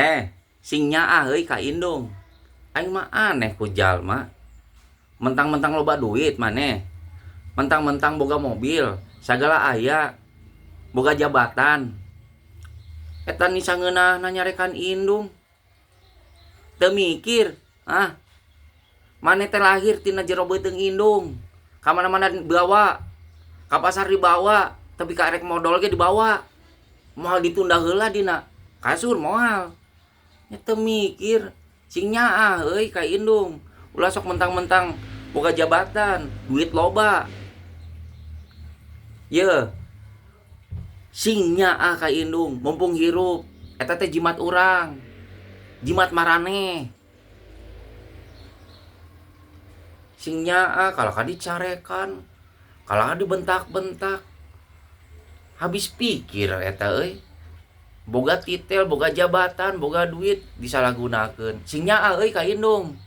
Heh, sing nyaah euy ka indung. Aing mah aneh ku jalma. Mentang-mentang loba duit maneh. Mentang-mentang boga mobil, sagala aya, boga jabatan. Eta ni sangeunahna nyarekan indung. Teu mikir, ah. Maneh teh lahir tina jero beuteung indung. Ka mana-mana dibawa. Ka pasar dibawa, tapi ka erek modol ge dibawa. Moal ditunda heula dina kasur moal. Nya teu mikir, sing nyaah euy ka indung. Ulah sok mentang-mentang boga jabatan, duit loba. Yeuh. Sing nyaah ka indung, mumpung hirup. Eta teh jimat urang. Jimat maraneh. Sing nyaah kalah ka dicarekan, kalah dibentak-bentak. Habis pikir eta euy. Boga titel, boga jabatan, boga duit disalahgunakeun. Sing nyaah euy ka indung.